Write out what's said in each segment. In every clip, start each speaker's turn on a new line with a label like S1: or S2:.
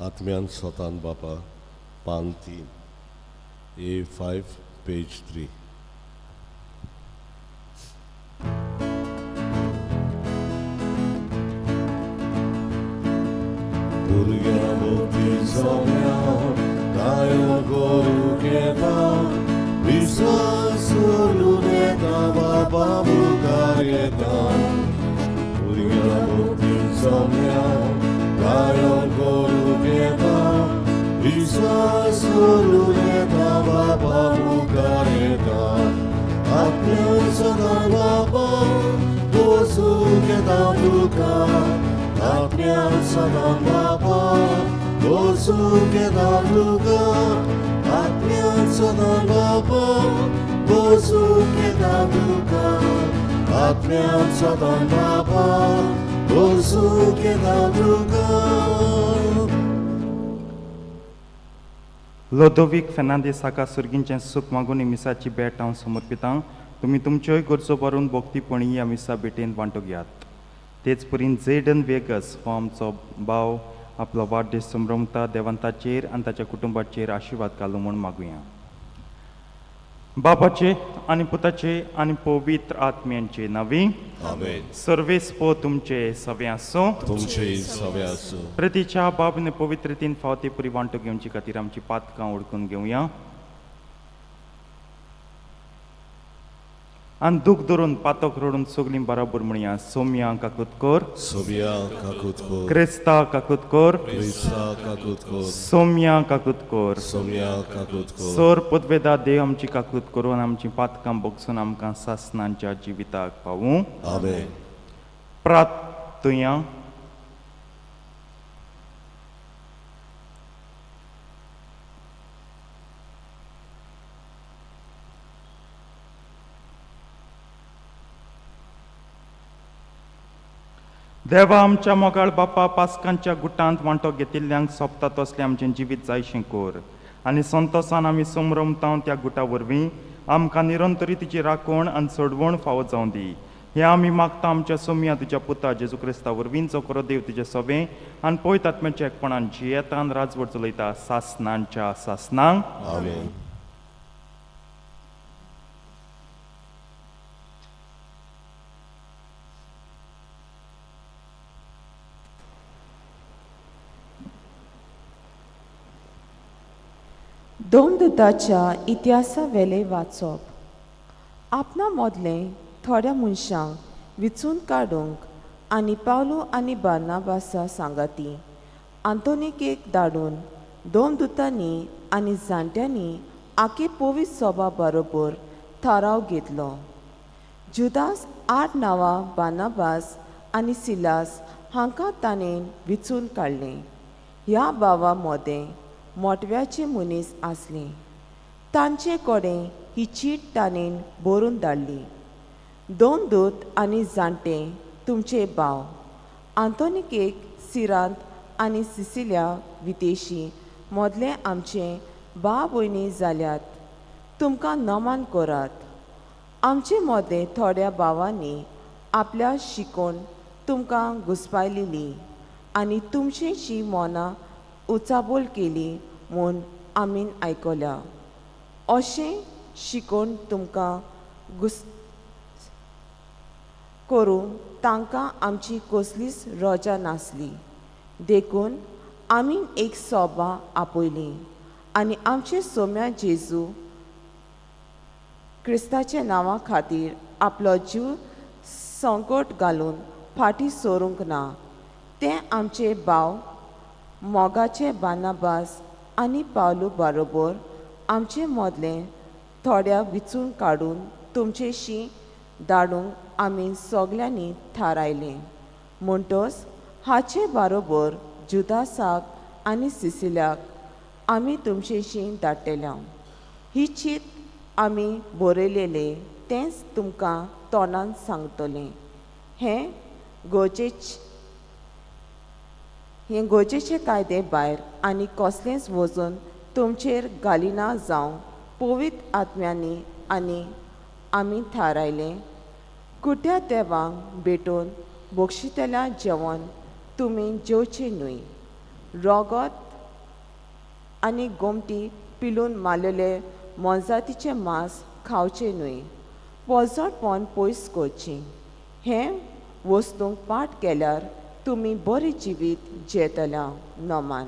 S1: आत्म्यान सोतान बापा, पान 3, A5 page 3. भुरग्यां भोवती सोम्या कांय करूंक येता, विस्वास करून येता, बापा मुखार येता. भुरग्यां भोवती सोम्या कांय करूंक येता, विस्वास करून येता, बापा मुखार येता. आत्म्यान सदां बापा वचूंक येता तुका, आत्म्यान सदां बापा वचूंक येता तुका, आत्म्यान सदां बापा वचूंक येता तुका, आत्म्यान सदां बापा वचूंक येता तुका.
S2: लोदोवीक फेर्नांदीस हाका सुर्गींचें सूख मागून ही मिसाची भेट हांव समर्पितां. तुमी तुमच्योय गरजो भरून भक्तीपणी ह्या मिसा भेटेन वांटो घेयात. तेच परीन जेडन वेगस हो आमचो भाव आपलो वाडदीस संभ्रमता. देवान ताचेर आनी ताच्या कुटुंबाचेर आशिर्वाद घालूं म्हूण मागुया. बापाचे आनी पुताचे आनी पवित्र आत्म्यांचे नांवी.
S1: आमेन.
S2: सर्वेस्पो तुमचे सवे आसूं.
S1: तुमचे सवे आसूं.
S2: प्रतीच्या बाबीन पवित्रतेन फावती पुरी वांटो घेवचे खातीर आमची पातकां ओळखून घेवया आनी दूख धरून पातक रडून सगलीं बराबर म्हणया. सोम्या काकूत कर.
S1: सोबिया काकूत कर.
S2: क्रिस्ता काकूत कर.
S1: क्रिस्ता काकूत कर.
S2: सोम्या काकूत कर.
S1: सोम्या काकूत कर.
S2: सर पदवेदा देव आमची काकूत करून आमची पातकां बगसून आमकां सासनांच्या जिविताक पावूं.
S1: आमेन.
S2: प्रार्थुया. देवा आमच्या मोगाळ बापा, पास्कांच्या गुटांत वांटो घेतिल्ल्यांक सोंपता तसलें आमचें जिवीत जायशें कर आनी संतोसान आमी समरमतांव. त्या गुटा वरवीं आमकां निरंतरी तिची राखण आनी सोडवण फावो जावं दी. हें आमी मागता आमच्या सोम्या तुज्या पुता जेजू क्रिस्ता वरवीं, जो खरो देव तुजें सोबें आनी पवित्र आत्म्याच्या एकपणान जियेता आनी राजवट चलयता सासनांच्या सासनांक.
S1: आमेन.
S3: दोमदुताच्या इतिहासा वेले वाचप. आपणा मोदले थोड्या मनशांक विचून काडूंक आनी पावलो आनी बार्नाबासा सांगाती आंतोनिकेक धाडून दोमदुतांनी आनी जाणट्यांनी आके पवित्र सोबा बरोबर थाराव घेतलो. जुदास आठ नांवां बार्नाबास आनी सिलास हांकां ताणें विचून काडलें. ह्या भावा मोदें मोटव्याचे मनीस आसले. तांचे कडेन ही चीट ताणें बरोवन धाडली. दोन दूत आनी जाणटे तुमचे भाव आंतोनिकेक सिरांत आनी सिसिल्या विदेशी मदले आमचे भाव भयणी जाल्यात तुमकां नमन करात. आमचे मदें थोड्या भावांनी आपल्या शिकोवन तुमकां घुसपायलेली आनी तुमचेशी मनां उचाबोल केली म्हूण आमी आयकल्या. अशें शिकोवन तुमकां घुस करूंक तांकां आमची कसलीच रजा नासली. देखून आमी एक सोबा आपयली आनी आमचे सोम्या जेजू क्रिस्ताच्या नांवा खातीर आपलो जीव संकट घालून फाटीं सरूंक ना ते आमचे भाव मोगाचे बानाबास आनी पावलू बरोबर आमचे मदले थोड्या विचून काडून तुमचेशी धाडूंक आमी सगल्यांनी थारायलें. म्हणटच हाचे बरोबर जुदासाक आनी सिसिल्याक आमी तुमचेशी धाडटले. ही चीट आमी बरयलेले तेंच तुमकां तोंडान सांगतलें. हें गरजेचे कायदे भायर आनी कसलेंच वजन तुमचेर घालिना जावं पवित्र आत्म्यांनी आनी आमी थारायलें. कुट्या देवांक भेटून बक्षितल्या जेवण तुमी जेवचें न्हय. रगत आनी गोमटी पिलून मारलेले मोनजातीचें मांस खावचें न्हय. पोजडपण पयस करचें. हें वस्तूंक पाठ केल्यार तुमी बरें जिवीत जियेतल्या. नमान.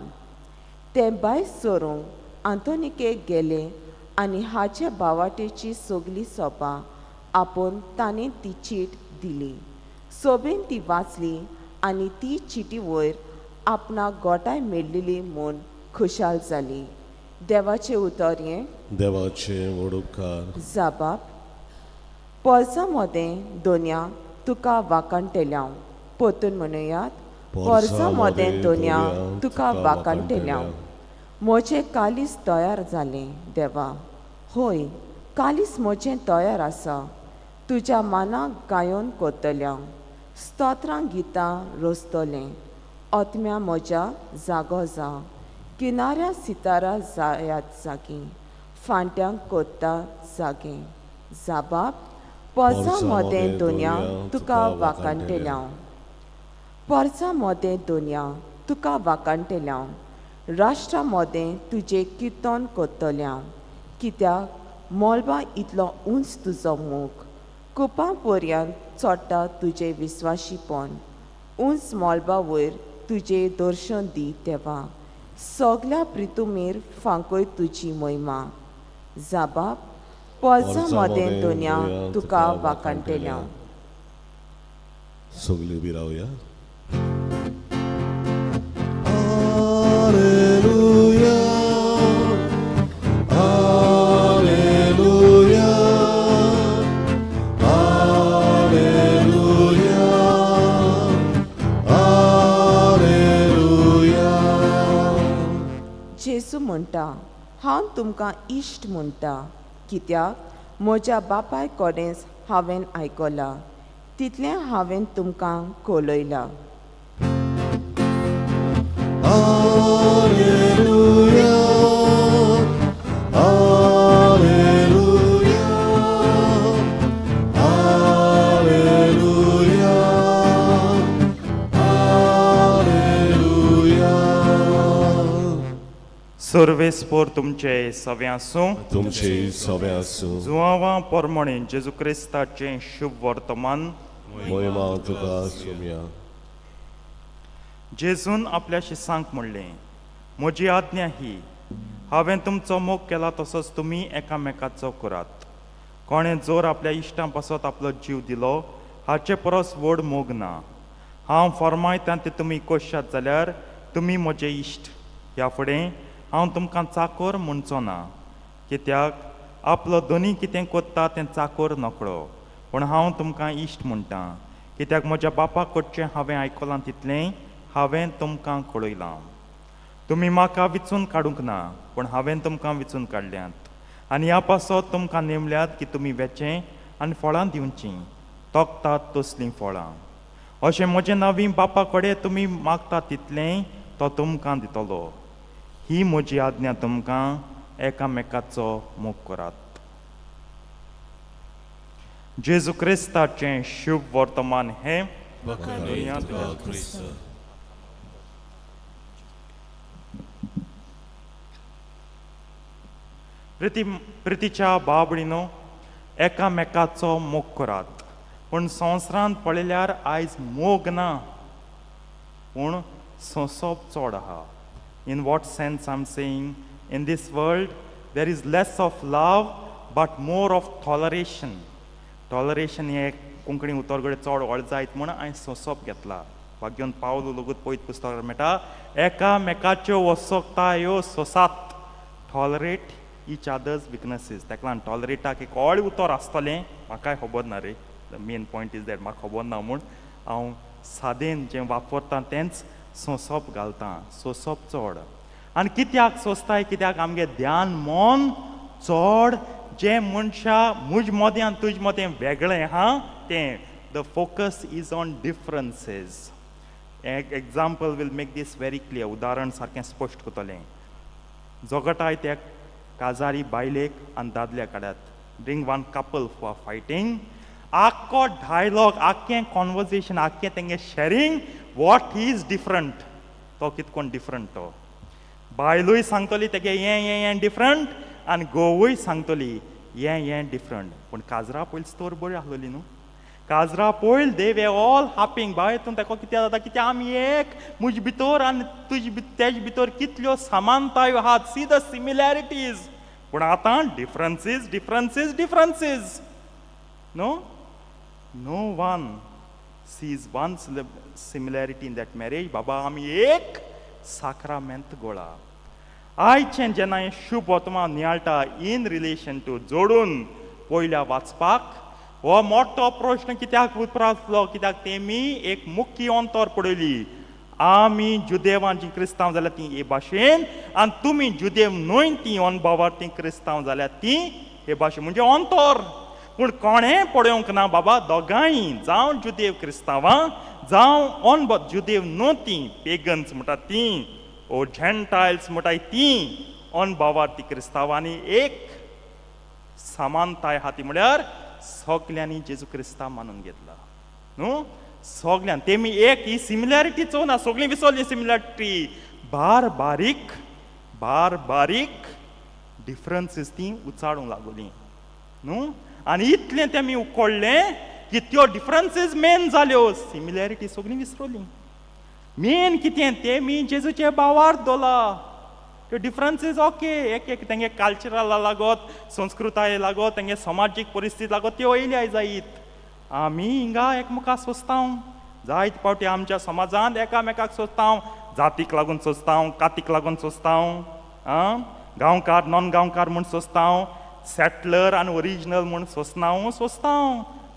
S3: ते भायर सरूंक आंतोनिकेक गेले आनी हाचे बावाटेची सगली सोपां आपोवन ताणें ती चीट दिली. सोबेन ती वाचली आनी ती चिटी वयर आपणाक गोठाय मेळ्ळिली म्हूण खुशाल जाली. देवाचें उतर हें.
S1: देवाचे व्हड उपकार.
S3: जाबाब. पोरसां मोदें दोनया तुका वाखाणटेल्यांव. परतून म्हणुयात. पोरसां मोदें दोनया तुका वाखाणटेल्यांव. म्हजें कालीस तयार जालें देवा, होय कालीस म्हजें तयार आसा. तुज्या मानाक गायोन करतल्या स्तोत्रां गितां रचतलें. आत्म्या म्हज्या जागो जा, किनाऱ्या सितारा जायात जागीं, फांट्यांक कोत्ता जागे. जाबाब. पोरसां मोदें दोनया तुका वाखाणटेल्यांव. पोरसां मोदें दोनया तुका वाखाणटेल्यांव. राष्ट्रा मोदें तुजें किर्तन करतल्यांव. कित्याक मळबा इतलो उंच तुजो मोग, कुपां पर्यंत चडटा तुजें विस्वाशीपण. उंच मळबा वयर तुजें दर्शन दी देवा, सगल्या प्रितुमेर फांकय तुजी महिमा. जाबाब. पोरसां मोदें दोनया तुका वाखाणटेल्यांव.
S1: सगळीं उबी रावया. Alleluia, Alleluia, Alleluia, Alleluia.
S3: जेजू म्हणटा, हांव तुमकां इश्ट म्हणटा, कित्याक म्हज्या बापाय कडेन हांवें आयकलां तितलें हांवें तुमकां कळयलां.
S1: Alleluia, Alleluia, Alleluia, Alleluia.
S2: सर्वेस्पोर तुमचे सवे आसूं.
S1: तुमचे सवे आसूं.
S2: जुआंवा पोरमणे जेजू क्रिस्ताचें शुभ वर्तमान.
S1: मोहिमा तुका सोम्या.
S2: जेजून आपल्या शिसांक म्हणलें, म्हजी आज्ञा ही, हांवें तुमचो मोग केला तसोच तुमी एकामेकाचो करात. कोणें जोर आपल्या इश्टां पासत आपलो जीव दिलो हाचे परस व्हड मोग ना. हांव फर्मायतां तें तुमी कोशात जाल्यार तुमी म्हजे इश्ट. ह्या फुडें हांव तुमकां चाकोर म्हणचो ना, कित्याक आपलो दोनी कितें कोत्ता तें चाकोर नकळो. पूण हांव तुमकां इश्ट म्हणटा, कित्याक म्हज्या बापा कडचें हांवें आयकलां तितलें हांवें तुमकां कळयलां. तुमी म्हाका विचून काडूंक ना, पूण हांवें तुमकां विचून काडल्यात आनी ह्या पासत तुमकां नेमल्यात की तुमी वेचें आनी फळां दिवचीं, तोखतात तसलीं फळां. अशें म्हजें नवीं बापा कडेन तुमी मागता तितलें तो तुमकां दितलो. ही म्हजी आज्ञा तुमकां, एकामेकाचो मोग करात. जेजू क्रिस्ताचें शुभ वर्तमान हें.
S1: बखाने तुका क्रिस्त.
S2: प्रिती प्रितीच्या बाबडीनो, एकामेकाचो मोग करात. पूण संवसारांत पळयल्यार आयज मोग ना, पूण सोंसप चड आहा. In what sense I am saying? In this world there is less of love but more of toleration. Toleration हें कोंकणी उतर घडये चड व्हड जायत म्हूण हांवें सोंसप घेतला. भाग्योन पावल लोगूत पयत पुस्तकार मेळटा, एकामेकाच्यो वसोकतायो सोंसात. Tolerate each other's weaknesses. ताका लागून टॉलरेटाक एक व्हड उतर आसतलें, म्हाकाय खबर ना रे. The main point is that म्हाका खबर ना म्हूण हांव सादेन जें वापरता तेंच सोंसप घालता. सोंसप चड. आनी कित्याक सोंसताय? कित्याक आमगे ध्यान मन चड जें मनशां म्हज मदें आनी तुज मदें वेगळें आहा तें. The focus is on differences. Example will make this very clear. उदाहरण सारकें स्पश्ट करतलें. झगटाय त्या काजारी बायलेक आनी दादल्या काडात. Bring one couple for fighting. आख्खो डायलॉग, आख्खें कॉन्वर्जेशन, आख्खें तेंगे sharing, what is different, तो कित कोण डिफरंट तो. बायलूय सांगतली तेगे हें हें हें डिफरंट आनी घोवूय सांगतली हें हें डिफरंट. पूण काजरा पयलीं स्टोर बरी आसलेली न्हू. काजरा पयल they were all हापींग बाय. तूं ताका कितें जाता, कित्याक आमी एक, मुज भितर आनी तुज तेज भितर कितल्यो समानतायो आहात. See the similarities. पूण आतां differences, differences, differences. No, no one sees one similarity in that marriage. बाबा, आमी एक साक्रामेंत गोळा. आयचें जेन्ना हें शुभ वर्तमान नियाळटा इन रिलेशन टू जोडून पयल्या वाचपाक, हो मोठो प्रश्न कित्याक उप्रासलो? कित्याक तेमी एक मुख्य अंतर पडयली. आमी जुदेवां जी क्रिस्तांव जाल्या ती हे भाशेन आनी तुमी जुदेव न्हय ती अनभावार ती क्रिस्तांव जाल्या ती हे भाशेन, म्हणजे अंतर. पूण कोणें पळोवंक ना बाबा, दोगांय जावं जुदेव क्रिस्तांवां जावं अन जुदेव न्हू ती पेगन्स म्हणटा ती ओ झेंटायल्स म्हणटाय ती अनभावार ती क्रिस्तांवांनी एक समानताय आहा. ती म्हळ्यार सगल्यांनी जेजू क्रिस्तांव मानून घेतला न्हू सगल्यान. तेमी एक ही सिमिलॅरिटी चोवना, सगळीं विसरली सिमिलॅरिटी. बार बारीक बार बारीक डिफरन्सीस ती उचाडूंक लागली न्हू. आनी इतलें तेमी उकडलें की त्यो डिफरन्सीस मेन जाल्यो, सिमिलॅरिटी सगळीं विसरली. मेन कितें? तेमी जेजूचे भावार्थ दवरला. त्यो डिफरन्सीस ओके, एक एक तेंगे कल्चरला लागत, संस्कृताये लागत, तेंगे समाजीक परिस्थिती लागत त्यो येयल्या जायत. आमी हिंगा एकमेकाक सोंसता. जायते फावटी आमच्या समाजांत एकामेकाक सोंसता, जातीक लागून सोंसता, कातीक लागून सोंसता, आं, गांवकार नॉन गांवकार म्हूण सोंसता, सेटलर आनी ओरिजिनल म्हूण सोंसना. सोंसता.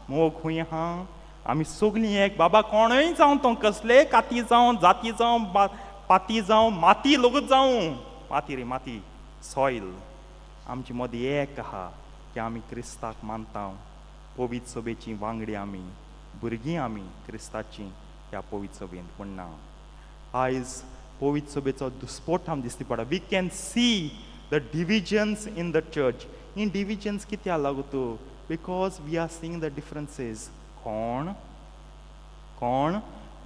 S2: मोग खूंय आहा? आमी सगळीं एक बाबा. कोणूय जावं, तो कसले काती जावं, जाती जावं, पाती जावं, माती लोकूच जावं, माती रे माती, सॉयल, आमची मदीं एक आहा की आमी क्रिस्ताक मानता. पवित्र सभेची वांगडी आमी, भुरगीं आमी क्रिस्ताची ह्या पवित्र सभेंत. पूण ना, आयज पवित्र सभेचो दुस्पोट आम दिसती पडटा. We can see the divisions in the church. He divisions कित्याक लागू? Because we are seeing the differences. कोण कोण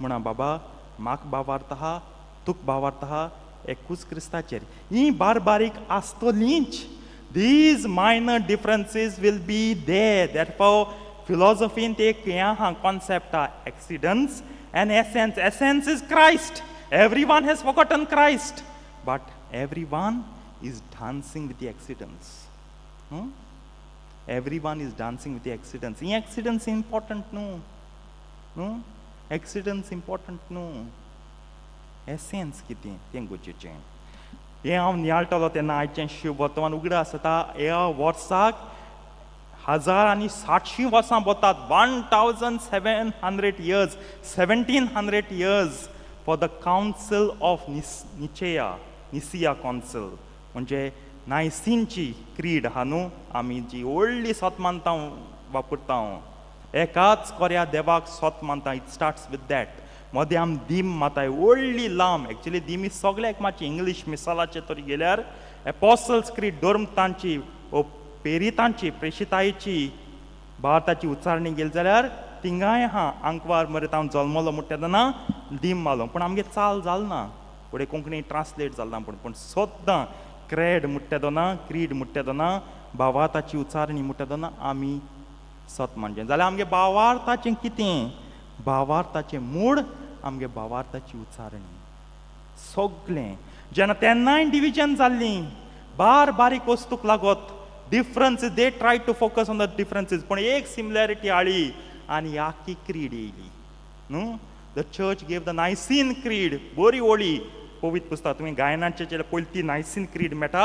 S2: म्हणा बाबा, म्हाक भावार्थ आहा, तुक भावार्थ आहा, एकूच क्रिस्ताचेर. ही बार बारीक आसतलींच. These minor differences will be there. Therefore, philosophy एक हें आहा, कॉन्सेप्ट आहा, accidents and essence. Essence is Christ. Everyone has forgotten Christ, but everyone is dancing with the accidents. Everyone is dancing with the accidents. He accidents important न्हू, न्हू. एक्सिडंट्स important न्हू, essence कितें तें गरजेचें. हें हांव नियाळटलो तेन्ना आयचें शिव वर्तमान उगडा आसता. ह्या वर्साक 1700 वर्सां वतात, 1700 years, 1700 years for the Council of Nicaea, Nicaea Council, म्हणजे नायसिनची क्रीड आहा न्हू, आमी जी व्हडली सत मानता, वापरता, एकाच कोऱ्या देवाक सत मानता. It starts with that. मदें आमी दीम माताय व्हडली लांब. एक्चुली दिमी सगळ्याक मातशी इंग्लीश मिसालाचे तरी गेल्यार एपोसल्स क्रीड, धर्मतांची ओ पेरितांची, प्रेशितायेची भारताची उच्चारणी गेली जाल्यार तिंगाय आहा. आंकवार मरे हांव जल्मलो म्हणटा तेन्ना दीम मारलो, पूण आमगे चाल जाल ना, फुडें कोंकणी ट्रान्सलेट जाल ना. पूण पूण सद्दां क्रेड म्हणटा तेन्ना, क्रीड म्हणटा तेन्ना, भावार्थाची उच्चारणी म्हणटा तेन्ना आमी सत मानचें जाल्यार आमगे भावार्थाचें कितें? भावार्थाचें मूड आमगे भावार्थाची उच्चारणी सगळें. जेन्ना तेन्नाय डिविजन जाल्लीं बार बारीक वस्तूक लागत difference. They try to focus on the differences, पूण एक सिमिलॅरिटी हाडली आनी आखी क्रीड येयली न्हू. The church gave the Nicene Creed. बरी ओळी पवित्र पुस्तक तुमी गायनाचे पयली ती नायसीन क्रीड मेळटा,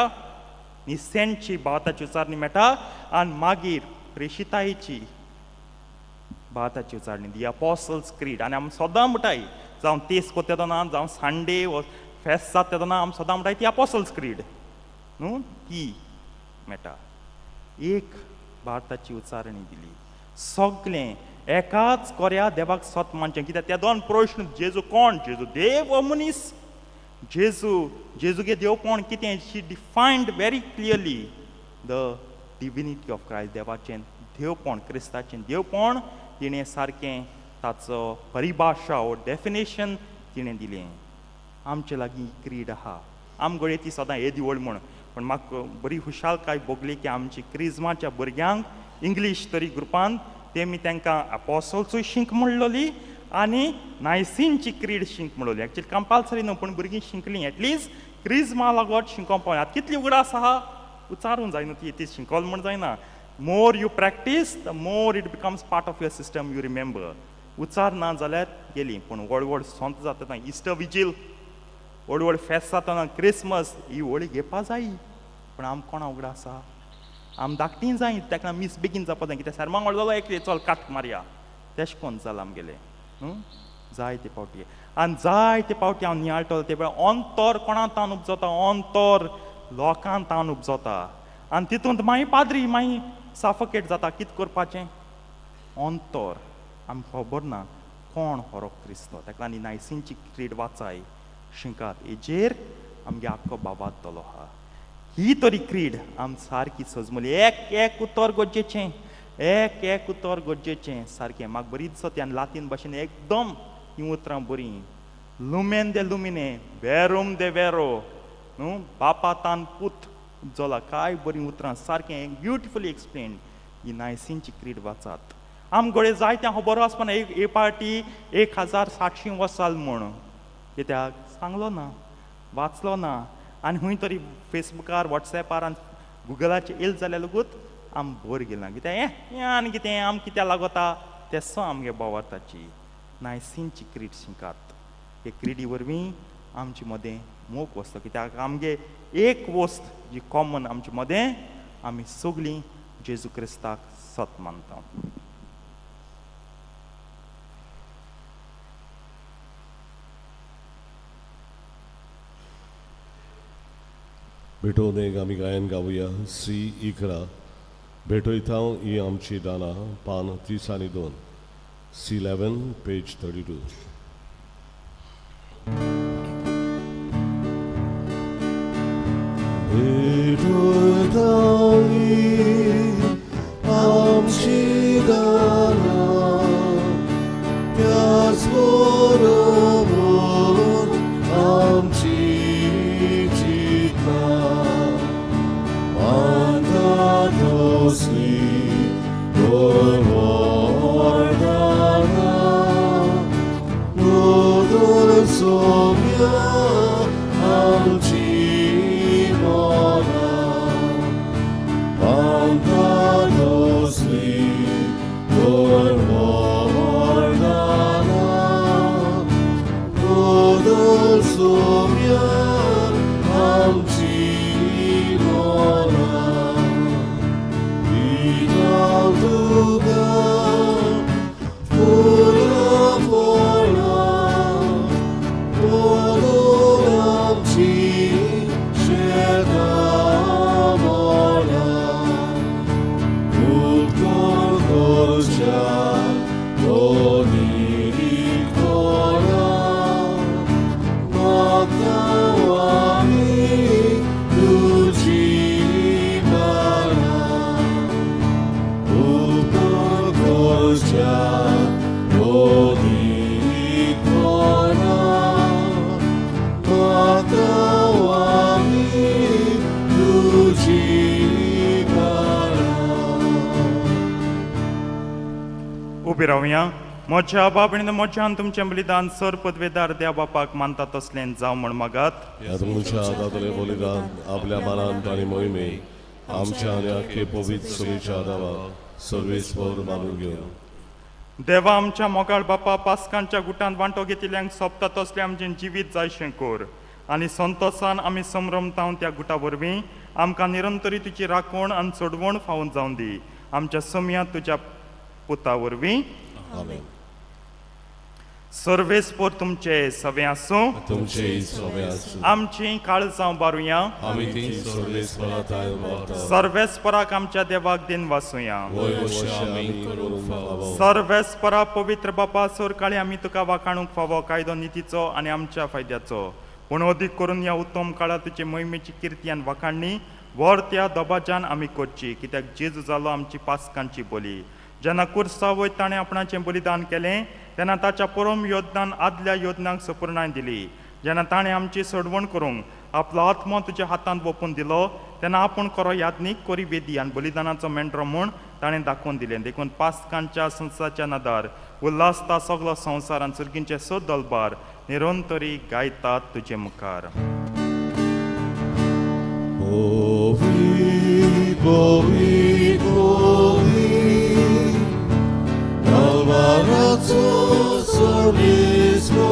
S2: निसेंटची भावार्थाची उच्चारणी मेळटा आनी मागीर प्रेशितायेची भावार्थाची उच्चारणी, दी अपोसल्स क्रीड. आनी आमी सदां म्हणटाय, जावं तेस कोत्ता तेन्ना, जावं संडे फेस्त जाता तेन्ना, आमी सदां म्हणटाय ती अपोसल्स क्रीड न्हू, ती मेळटा. एक भारताची उच्चारणी दिली, सगळें एकाच कोऱ्या देवाक सत मानचें. कित्याक त्या दोन प्रश्न, जेजू कोण? जेजू देव वो मनीस? जेजू, जेजूगे देवपण कितें? She defined very clearly the divinity of Christ. देवाचें देवपण, क्रिस्ताचें देवपण तिणें सारकें ताचो परिभाशा वो डेफिनेशन तिणें दिलें. आमचे लागीं क्रीड आहा. आम घडये ती सदां येदी व्हड म्हूण, पूण म्हाका बरी खुशालकाय भोगली की आमची क्रिजमाच्या भुरग्यांक इंग्लीश तरी ग्रुपान तेमी तांकां अपोसल्सूय शिंक म्हणलोली आनी नायसीनची क्रीड शिंक म्हणलोली. एक्चुअली कंपल्सरी न्हू, पूण भुरगीं शिंकलीं, एटलिस्ट क्रिजमा लागत शिंकोंक पावलीं. आतां कितली उगडास आहा उचारूंक जायना, ती ती शिंकोल म्हूण जायना. More you practice the more it becomes part of your system, you remember. उचार ना जाल्यार गेली. पूण व्हड व्हड संत जाता, इस्टर विजील, व्हड व्हड फेस्त जातना, क्रिसमस, ही होळी घेवपा जायी, पूण आम कोणा उगडास आसा? आम धाकटीं जाय, ताका मीस बेगीन जावपा जाय, कित्याक सरमांग व्हडलो एक चल काट मारया, तेश कोन जालां आमगेलें न्हू जायते फावटी. आनी जायते फावटी हांव नियाळटलो ते वेळार अंतर कोणा तान उपजता, अंतर लोकां तान उपजता आनी तितूंत मागीर पाद्री मागीर साफोकेट जाता. कितें करपाचें? अंतर आमकां खबर ना कोण खरो क्रिस्तो. ताका लागून नायसींची क्रीड वाचाय, शिंकात, हेजेर आमगे आख्खो बाबाद तलो आहा. ही तरी क्रीड आम सारकी सजमली, एक एक उतर गरजेचें, एक एक उतर गरजेचें सारकें. म्हाका बरी दिसता आनी लातीन भाशेन एकदम हीं उतरां बरीं, लुमेन दे लुमिने वेरूम दे वेरो न्हू, बापा तान पूत उपजला. काय बरीं उतरां, सारकें ब्युटिफुली एक्सप्लेन. ही नायसींची क्रीड वाचात. आम घडये जायतें खबर आसपाना एक ए पार्टी 1700 वर्सां म्हूण, कित्याक सांगलो ना, वाचलो ना, आनी खंय तरी फेसबुकार, वॉट्सॅपार आनी गुगलाचेर येयलें जाल्यार लगूत आम बोर गेला. कित्याक हें आनी कितें आम कित्याक लागता तेसो आमगे बोवार्थाची. नायसींची क्रीड शिकात. हे क्रिडी वरवीं आमचे मदें मोग वसता, कित्याक आमगे एक वस्त जी कॉमन आमचे मदें, आमी सगळीं जेजू क्रिस्ताक सत मानता.
S1: भेटोवन एक आमी गायन गावया सी 11, भेटयता ही आमची दानां, पान 32, C 11 page 32. भेटयता ही आमची दानां, त्याच बरोबर आमची चिंतना मानता तसली वरदानां, नूतन सोम्या आमची मनां, मानता तसली वरदानां, नूतन सोम्या आमची मनां, दिता तुका फुलां फळां, मोदून आमची शेतां मळां, उपकार करच्या कोणा, मागता आमी तुजी मानां, उपकार करच्या कोणा, मागता आमी तुजी मानां.
S2: उबी रावया. म्हज्या बाबणीन म्हज्यान तुमचें बलिदान सर पदवेदार देव बापाक मानता तसलें जावं म्हण मागात.
S1: ह्या तुमच्या हातांतलें बलिदान आपल्या मानान आनी मोहिमे आमच्या आनी आख्खे पवित्र सभेच्या दावाक सर्वेस्पर मानून घेवन.
S2: देवा आमच्या मोगाळ बापा, पास्कांच्या गुटांत वांटो घेतिल्ल्यांक सोंपता तसलें आमचें जिवीत जायशें कर आनी संतोसान आमी संभ्रमतावन त्या गुटा वरवीं आमकां निरंतरी तुजी राखण आनी चडवण फावून जावन दी, आमच्या समया तुज्या पुता वरवीं.
S1: आमेन.
S2: सर्वेस्पर तुमचे सवे आसूं.
S1: तुमचे सवे आसूं.
S2: आमची काळजां बारुया.
S1: आमी ती सर्वेस्परा थांय वावरता.
S2: सर्वेस्पराक आमच्या देवाक दिन वासुया.
S1: वय वशे आमी करूंक फावो.
S2: सर्वेस्परा पवित्र बापा, सोरकाळी आमी तुका वाखाणूंक फावो, कायदो नितीचो आनी आमच्या फायद्याचो. पूण अदीक करून ह्या उत्तम काळार तुजी मोहिमेची किर्ती आनी वाखाणणी व्हर त्या दबाज्यान आमी करची, कित्याक जेजू जालो आमची पास्कांची बोली. जेन्ना कुर्सा वयर ताणें आपणाचें बलिदान केलें तेन्ना ताच्या परम योगदान आदल्या योजनांक सपुर्णाय दिली. जेन्ना ताणें आमची सोडवण करूंक आपलो आत्मो तुज्या हातांत वोपून दिलो तेन्ना आपूण खरो याज्ञीक कोरी वेदी आनी बलिदानाचो मेंढरो म्हूण ताणें दाखोवन दिलें. देखून पास्कांच्या संसाच्या नदार उल्हासता सगलो संवसार आनी सुर्गींचे स दलबार निरंतरी गायतात तुजे मुखार.
S1: Povi, povi, povi, Kalvarazzo sorriscotu,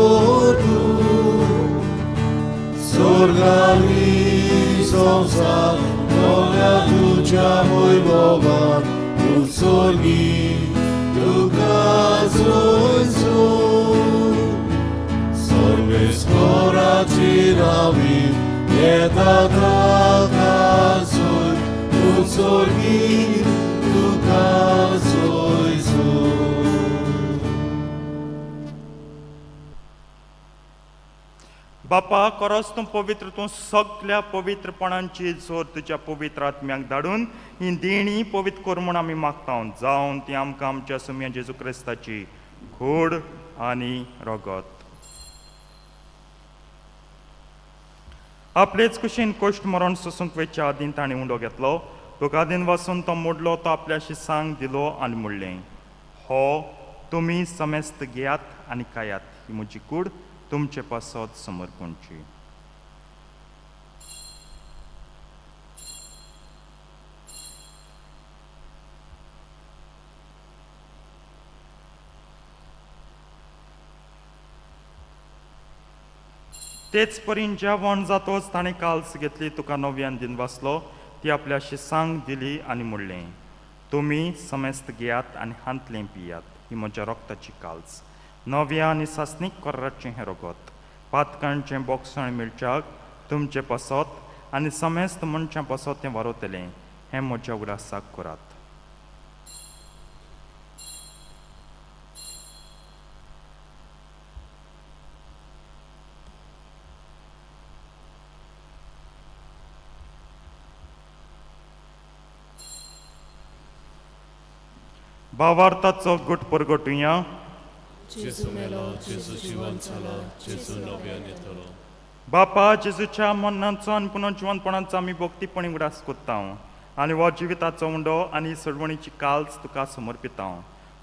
S1: Sorgali संसार कोण्या तुज्या वैभवान तूं सोर्गी तुका सोयसो सर्वेस्पराची नावी येता ताका सोय तूं सोर्गी तुका सोयसो.
S2: बापा खरोच तूं पवित्र, तूं सगल्या पवित्रपणांची जोर तुज्या पवित्र आत्म्याक धाडून ही देणी पवित्र कर म्हूण आमी मागता, जावन ती आमकां आमच्या सुम्या जेजू क्रिस्ताची खोड आनी रगत. आपलेच कुशीन कश्ट मरण सोसूंक वेच्या आदीं ताणें उंडो घेतलो. तुका दिन वासून तो मोडलो, तो आपल्याशी सांग दिलो आनी म्हणलें, हो तुमी समेस्त घेयात आनी खायात, ही म्हजी कूड तुमचे पासत समर्पणची. तेच परीन जेवण जातोच ताणें काल्स घेतली, तुका नव्यान दिन वाचलो, ती आपल्याशी सांग दिली आनी म्हणलें, तुमी समेस्त घेयात आनी हांतलें पियात, ही म्हज्या रक्ताची काल्स, नव्या आनी सासणीक कराराचें हें रगत, पातकांचें बोगसण मेळच्याक तुमचें पासत आनी समेस्त मनशां पासत तें वारवतलें, हें म्हज्या उगडासाक करात. भावार्थाचो गुट परगटुया.
S1: जेजू मेलो, जेजू जिवन जालो, जेजू नव्यान येतलो.
S2: बापा, जेजूच्या मरणाचो आनी पुनर्जिवनपणाचो आमी भक्तीपणी उगडास कोत्ता आनी हो जिविताचो उंडो आनी सोडवणीची काल्स तुका समर्पिता.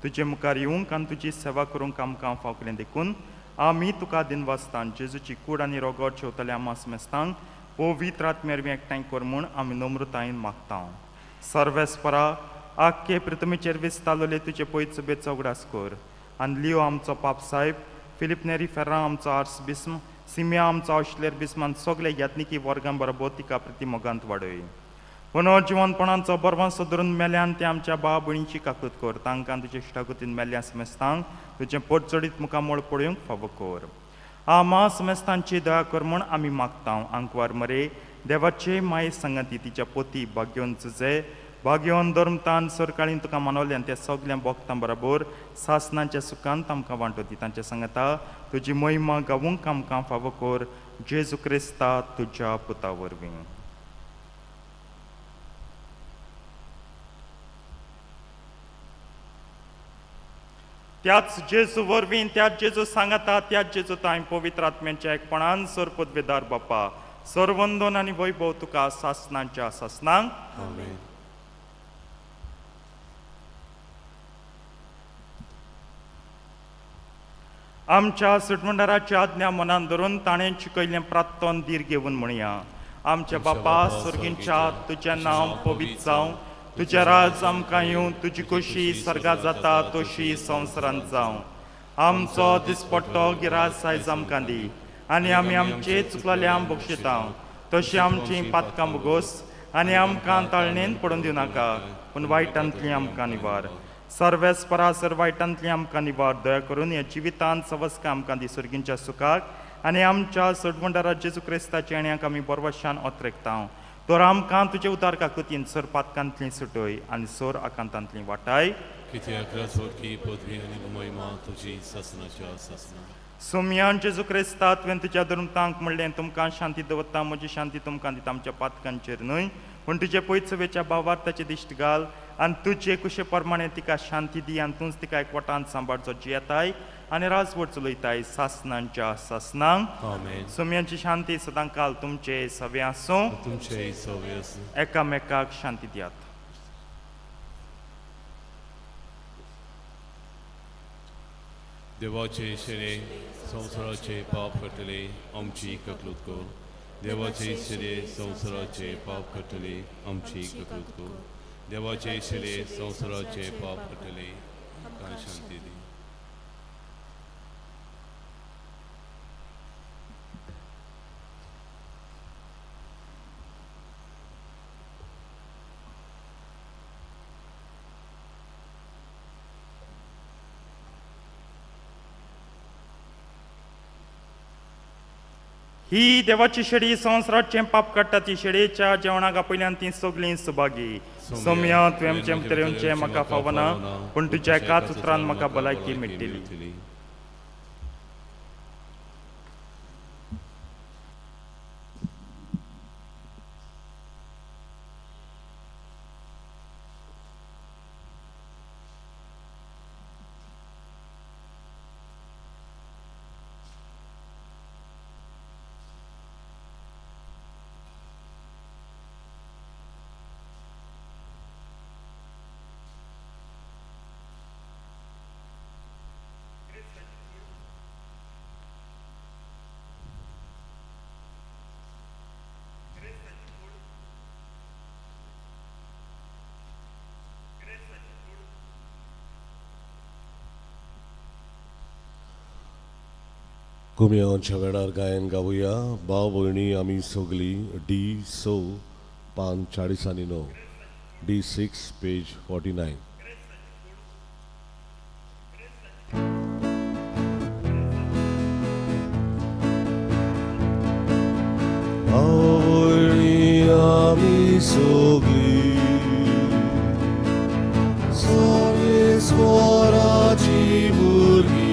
S2: तुजे मुखार येवंक आनी तुजी सेवा करूंक आमकां फावकलें देखून आमी तुका दिनवासता. जेजूची कूड आनी रोगोट शेवतल्या आमा समेस्तांक पवित्र आत्म्या एकठांय कर म्हूण आमी नम्रतायेन मागता. सर्वेस्परा, आख्खे पृथ्वीचेर विस्तारलेले तुजे पयत बेचो उगडास कर आनी लियो आमचो पाप साहेब, फिलीप नेरी फेर्रा आमचो आर्स बिस्म, सिमिया आमचो ऑश्लेर बिस्म आनी सगळे याज्ञिकी वर्गां बरोबर तिका प्रतिमोगांत वाडय. पुनर्जिवनपणाचो बरवांसो धरून मेल्यान ते आमच्या भाव भयणीची काकूत कर. तांकां तुजे इश्टागतीन मेल्ल्या समेस्तांक तुजें पोटचडीत मुखामळ पळोवंक फावो कर. आमा समेस्तांची दया कर म्हूण आमी मागता. आंकवार मरे देवाचे माये संगती तिच्या पोती भाग्योन तुजे भाग्योन धर्मतान सरकाळीन तुका मानवल्यान त्या सगल्या भक्तां बरोबर सासनाच्या सुखांत आमकां वांटो दी. तांच्या सांगता तुजी महिमा गावूंक आमकां फावो कर, जेजू क्रिस्ता तुज्या पुता वरवीं. त्याच जेजू वरवीं, त्याच जेजू सांगता, त्याच जेजू तांय पवित्र आत्म्याच्या एकपणान सरपदवेदार बापा, सरवंदन आनी वैभव तुका सासनाच्या सासनांक.
S1: आमेन.
S2: आमच्या सुटमंडाराची आज्ञा मनान धरून ताणें शिकयल्लें प्रार्थन धीर घेवन म्हणया. आमच्या बापा सर्गींच्या, तुजें नांव पवित्र जावं, तुजें राज आमकां येवं, तुजी खोशी सर्गात जाता तशी संवसारांत जावं. आमचो दिसपट्टो गिराज सायज आमकां दी आनी आमी आमचे चुकलेल्या बक्षिता तशी आमची पातकां बोगोस आनी आमकां ताळणेन पडून दिवं नाका, पूण वायटांतली आमकां निवार. सर्वेस्परा, वायटांतली आमकां निवार. दया करून ह्या जिवितांत सवस्का आमकां दी सर्गींच्या सुखाक आनी आमच्या सोडवंडारा जेजू क्रिस्ताच्या येण्याक आमी बरवशान ओतरेकता. तर आमकां तुजे उदार काकुतीन सर पातकांतली सुटय आनी सोर आकांतांतली वाटाय.
S1: कित्याक राजवटकी, पदवी आनी महिमा तुजी सासनाच्या सासना.
S2: सुमयान जेजू क्रिस्ता, तुवें तुज्या धर्मतांक म्हणलें, तुमकां शांती दवरता, म्हजी शांती तुमकां दिता. आमच्या पातकांचेर न्हय पूण तुजे पयसवेच्या भावार्थाचे दिश्ट घाल आनी तुजे कुशे प्रमाणे तिका शांती दी आनी तूंच तिका एकवटान सांबाळचो, जियेताय आनी राजवट चलयताय सासनांच्या सासनांक.
S4: आमेन.
S2: सोम्यांची शांती सदांकाल तुमचे सवे आसूं.
S4: तुमचे सवे आसूं.
S2: एकामेकाक शांती दियात.
S4: देवाचे शिरे संवसाराचे पाप करतले आमची ककलूत कर. देवाचे शिरे संवसाराचे पाप करतले आमची ककलूत कर. देवाचे शिरे संवसाराचे पाप करतले आमकां शांती दी.
S2: ही देवाची शेडी संवसाराचें पाप काडटा. ती शेडयेच्या जेवणाक आपयल्यान ती सगळीं सुभागी. सोम्या, तुवें आमचें भितर येवचें म्हाका फावना, पूण तुज्या एकाच उतरान म्हाका भलायकी मेळटली.
S1: कुमयांच्या वेळार गायन गावया भाव भयणी आमी सगली डी स पान 49, D6 page 49. भाव भयणी आमी सगली सर्वेस्वराची भुरगीं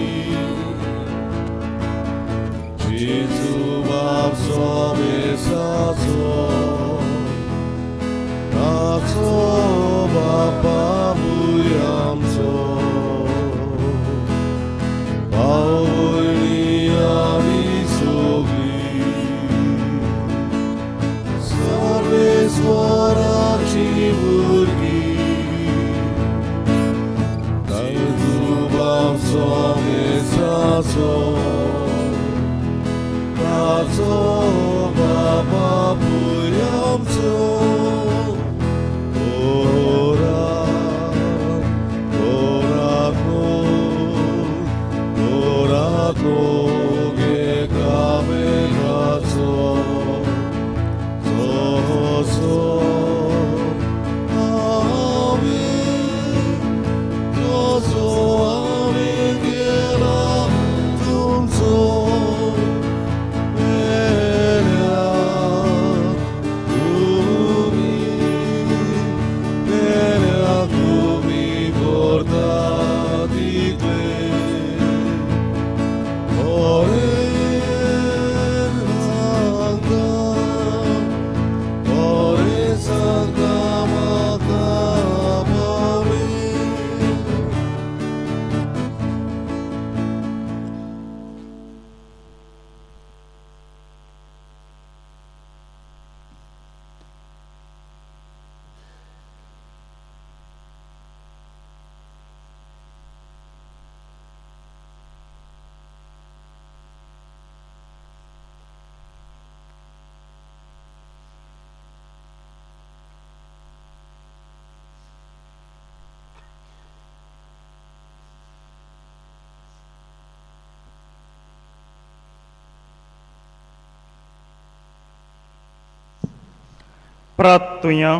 S1: Gesù va somesazo Tazo va pabuyamzo Pauli ami sogli Sarve swaraci burghi Gesù va somesazo Taco baba puyamco Ora, ora no, ora no ge kame kaco So so, ave, so so ave gela tumco.
S2: प्रार्थुया.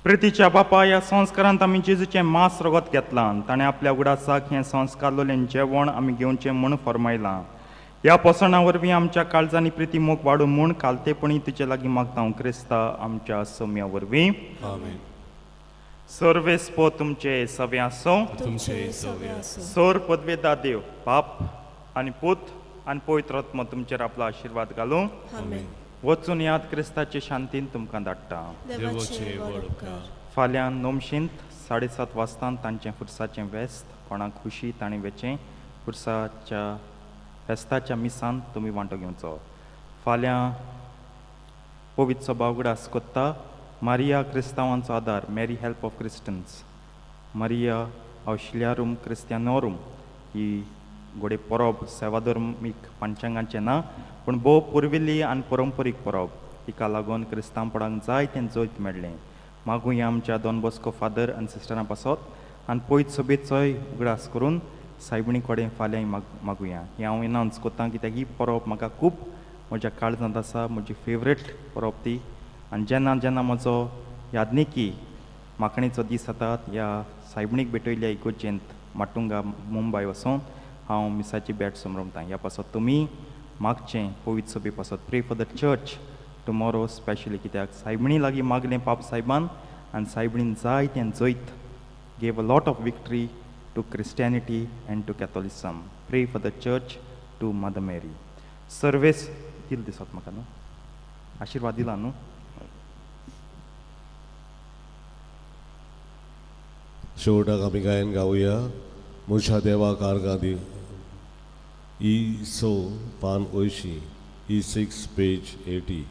S2: प्रितीच्या बापा, ह्या संस्कारांत आमी जेजूचें मांस रगत घेतलां. ताणें आपल्या उगडासाक हें संस्कारलोलें जेवण आमी घेवचें म्हूण फर्मायलां. ह्या पोसणा वरवीं आमच्या काळजांनी प्रिती मोग वाडूं म्हूण कालतेपणी तुजे लागीं मागता हांव क्रिस्ता आमच्या सोम्या वरवीं.
S4: आमेन.
S2: सर्वेस्पो तुमचे सवे आसूं.
S4: तुमचे सवे आसूं.
S2: सोर पदवेदा देव बाप आनी पूत आनी पवित्र आत्मो तुमचेर आपलो आशिर्वाद घालूं.
S4: आमेन.
S2: वचून याद क्रिस्ताचे शांतीन तुमकां धाडटा.
S4: देवाचे व्हड उपकार.
S2: फाल्यां नोमशींत 7:30 वाजता तांचें फुरसाचें वेस्त. कोणाक खुशी ताणें वेचें पुरसाच्या फेस्ताच्या मिसान तुमी वांटो घेवचो. फाल्यां पवित्र सभा उगडास कोत्ता मारिया क्रिस्तांवांचो आदार, Mary help of Christians, Maria Auxiliarum Christianorum. ही घोडे परब सेवाधर्मीक पंचांगाचें ना पूण भोव पुर्विल्ली आनी परंपरीक परब. तिका लागून क्रिस्तांवपणाक जाय तें जैत मेळ्ळें. मागुया आमच्या दोन बॉस्को फादर आनी सिस्टरां पासत आनी पयत सभेचोय उगडास करून सायबिणी कडेन फाल्यां मागुया. हें हांव एनावन्स कोत्ता कित्याक ही परब म्हाका खूब म्हज्या काळजांत आसा, म्हजी फेवरेट परब ती. आनी जेन्ना जेन्ना म्हजो यादनिकी मागणेचो दीस जाता, ह्या सायबिणीक भेटयल्ल्या इगोर्जेंत माटुंगा मुंबय वचोन हांव मिसाची भेट समरमतां. ह्या पासत तुमी मागचें पवित्र सभे पासत. Pray for the church tomorrow specially, कित्याक सायबिणी लागीं मागलें पाप सायबान आनी सायबिणीन जाय तें जैत gave a lot of victory to Christianity and to Catholicism. Pray for the church to Mother Mary. Service दिल दिसत म्हाका न्हू, आशिर्वाद दिला न्हू.
S1: शेवटाक आमी गायन गावया म्हज्या देवाक आर्गां दी, ई स पान अंयशीं, E6 page 80.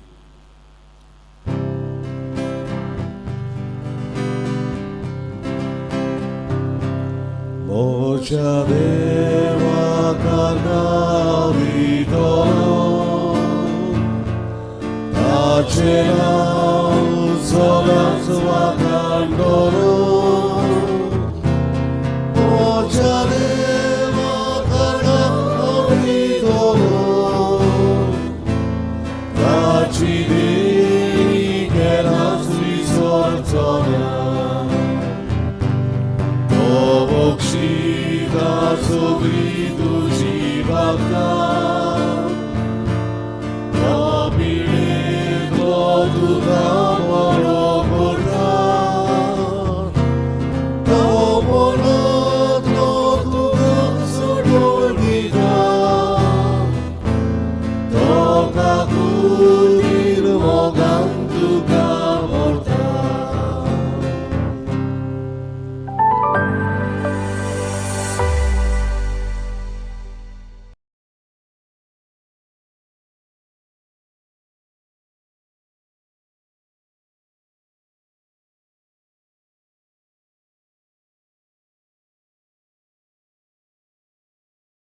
S1: म्हज्या देवाक आर्गां दितलो, ताचें नांव सदांच वाखाणटलो. म्हज्या देवाक आर्गां दितलो, ताची